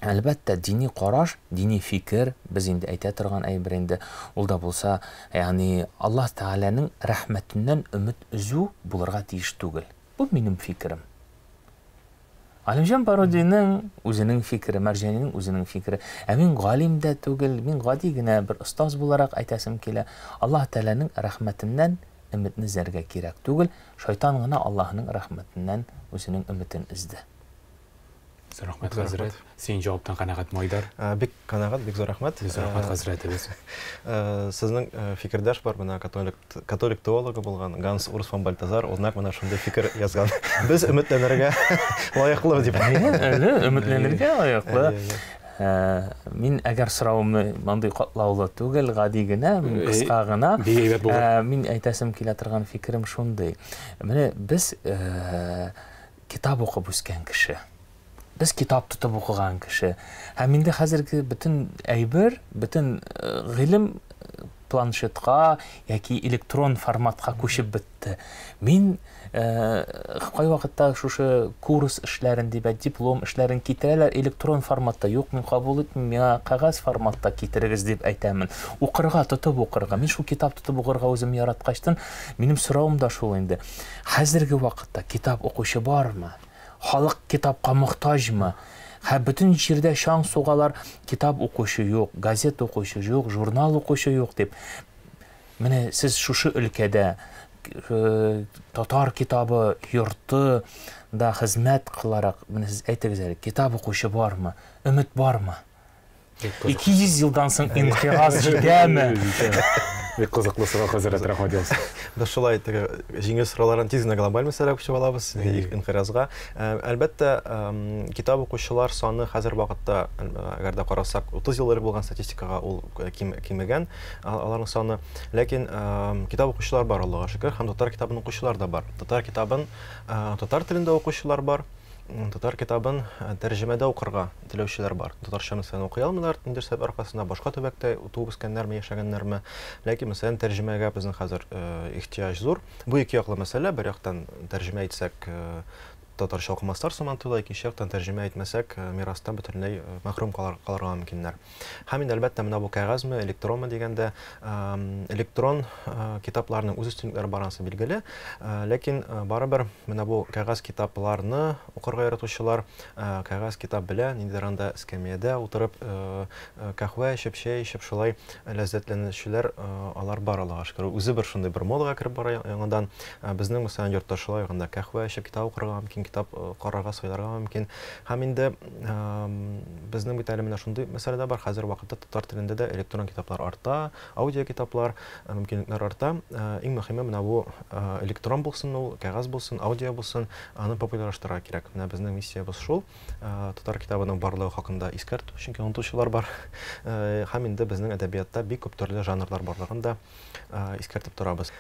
әлбәттә, дини караш, дини фикер, без инде әйтә торган әйбер инде, ул да булса, ягъни Аллаһ Тәгаләнең рәхмәтеннән өмет өзү булырга тиеш түгел. Бу минем фикерем. Галимҗан Барудиның үзенең фикере, Мәрҗанинең үзенең фикере. Ә мин галим дә түгел, мин гади генә бер остаз буларак әйтәсем килә. Аллаһ Тәгаләнең рәхмәтеннән өметне өзәргә кирәк түгел. Шайтан гына Аллаһның рәхмәтеннән үзенең өметен өзде. Зур рәхмәт, хәзрәт. Син җаваптан канәгать, Майдар? Бик канәгать, бик зур рәхмәт. Зур рәхмәт, хәзрәтебез. Сезнең фикердәш бар, менә католик теологы булган Ганс Урс фон Бальтазар, ул нәкъ менә шундый фикер язган. Без өметләнергә лаеклы дип. Әле өметләнергә лаеклы. Мин әгәр соравымны мондый катлаулы түгел, гади генә, кыска гына, мин әйтәсем килә торган фикерем шундый. Менә без китап укып үскән кеше. Без китап тотып укыган кеше. Һәм инде хәзерге бөтен әйбер, бөтен гыйлем Планшетка яки электрон форматка күчеп бетте. Мин кайвакытта шушы курс эшләрен дип, диплом эшләрен китерәләр электрон форматта. Юк, мин кабул итмим, миңа кәгазь форматта китерегез дип әйтәмен. Укырга, тотып укырга. Мин шул китап тотып укырга үзем яраткачтын, минем соравым да шул инде. Хәзерге вакытта китап укучы бармы? Халык китапка мохтаҗмы? Һә, бөтен җирдә чаң сугалар, китап укучы юк, газета укучы юк, журнал укучы юк дип. Менә сез шушы өлкәдә татар китабы йорты да хезмәт кыларак, менә сез әйтегез әле, китап укучы бармы? Өмет бармы? 200 елдан соң инкыйраз җитәме? Бик кызыклы сорау, хәзрәт, рәхмәт яусын. Без шулай теге җиңел сораулардан тиз генә глобаль мәсьәләгә күчеп алабыз, инкыйразга. Әлбәттә, китап укучылар саны хәзер вакытта, әгәр дә карасак, 30 ел элек булган статистикага ул кимегән аларның саны. Ләкин китап укучылар бар, Аллага шөкер, һәм татар китабын укучылар да бар. Татар китабын татар телендә укучылар бар. Татар китабын тәрҗемәдә укырга теләүчеләр бар. Татарча, мәсәлән, укый алмыйлар, ниндидер сәбәп аркасында, башка төбәктә туып үскәннәрме, яшәгәннәрме. Ләкин, мәсәлән, тәрҗемәгә безнең хәзер ихтыяҗ зур. Бу ике яклы мәсьәлә. Бер яктан тәрҗемә итсәк, татарча укымаслар сыман тоела, икенче яктан тәрҗемә итмәсәк, мирастан бөтенләй мәхрүм калырга мөмкиннәр. Һәм инде, әлбәттә, менә бу кәгазьме, электронмы дигәндә, электрон китапларның үз өстенлекләре бар, анысы билгеле. Ләкин барыбер менә бу кәгазь китапларны укырга яратучылар, кәгазь китап белән ниндидер анда эскәмиядә утырып, каһвә эчеп, чәй эчеп, шулай ләззәтләнүчеләр алар бар, Аллага шөкер. Үзе бер шундый бер модага кереп бара яңадан. Безнең, мәсәлән, йортта шулай анда каһвә эчеп китап укырга мөмкин, китап карарга, сайларга мөмкин. Һәм инде безнең бит әле менә шундый мәсьәлә дә бар. Хәзер вакытта татар телендә дә электрон китаплар арта, аудиокитаплар, мөмкинлекләр арта. Иң мөһиме менә бу электрон булсын ул, кәгазь булсын, аудио булсын, аны популярлаштырырга кирәк. Менә безнең миссиябез шул. Татар китабының барлыгы хакында искәртү, чөнки онытучылар бар. Һәм инде безнең әдәбиятта бик күп төрле жанрлар барлыгын да искәртеп торабыз.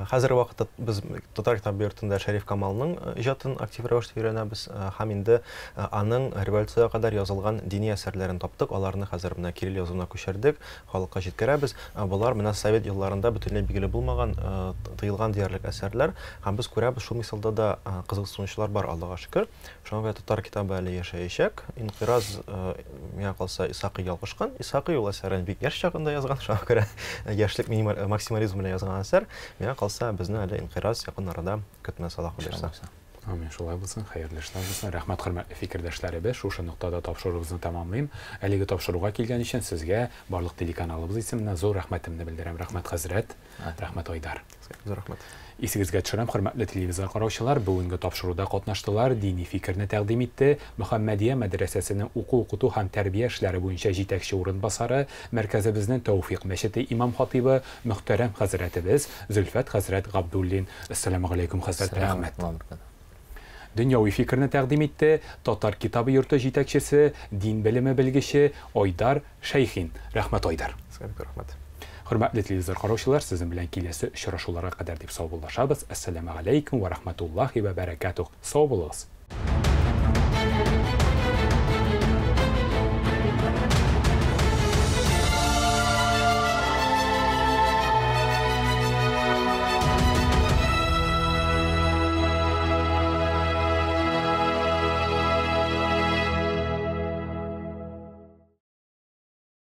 Хәзерге вакытта без Татар китап йортында Шәриф Камалның иҗатын актив рәвештә өйрәнәбез һәм инде аның революциягә кадәр язылган дини әсәрләрен таптык. Аларны хәзер менә кирилл язуына күчердек, халыкка җиткерәбез. Болар менә совет елларында бөтенләй билгеле булмаган, тыелган диярлек әсәрләр. Һәм без күрәбез, шул мисалда да кызыксынучылар бар, Аллага шөкер. Шуңа күрә татар китабы әле яшәячәк. Инкыйраз, миңа калса, Исхакый ялгышкан. Исхакый ул әсәрен бик яшь чагында язган, шуңа күрә яшьлек минималь максимализм белән язган әсәр. Миңа калса, безне әле инкыйраз якын арада көтмәс, Аллаһ боерса. Амин, шулай булсын, хәерле эшләр булсын. Рәхмәт, хөрмәтле фикердәшләребез. Шушы ноктада тапшыруыбызны тәмамлыйм. Әлеге тапшыруга килгән өчен сезгә барлык телеканалыбыз исеменнән зур рәхмәтемне белдерәм. Рәхмәт, хәзрәт. Рәхмәт, Айдар. Зур рәхмәт. Исегезгә төшерәм, хөрмәтле телевизор караучылар, бүгенге тапшыруда катнаштылар, дини фикерне тәкъдим итте Мөхәммәдия мәдрәсәсенең уку-укыту һәм тәрбия эшләре буенча җитәкче урынбасары, мәркәзебезнең Тәүфикъ мәчете имам-хатыйбы, мөхтәрәм хәзрәтебез Зөлфәт хәзрәт Габдуллин. Әссәламегаләйкүм, хәзрәт, рәхмәт. Дөньяви фикерне тәкъдим итте Татар китабы йорты җитәкчесе, дин белеме белгече Айдар Шәйхин. Рәхмәт, Айдар. Сезгә бик рәхмәт. Хөрмәтле телевизор караучылар, сезнең белән киләсе очрашуларга кадәр дип саубуллашабыз. Әссәламегаләйкүм вә рахматуллаһи вә бәрәкәтүһ. Сау булыгыз.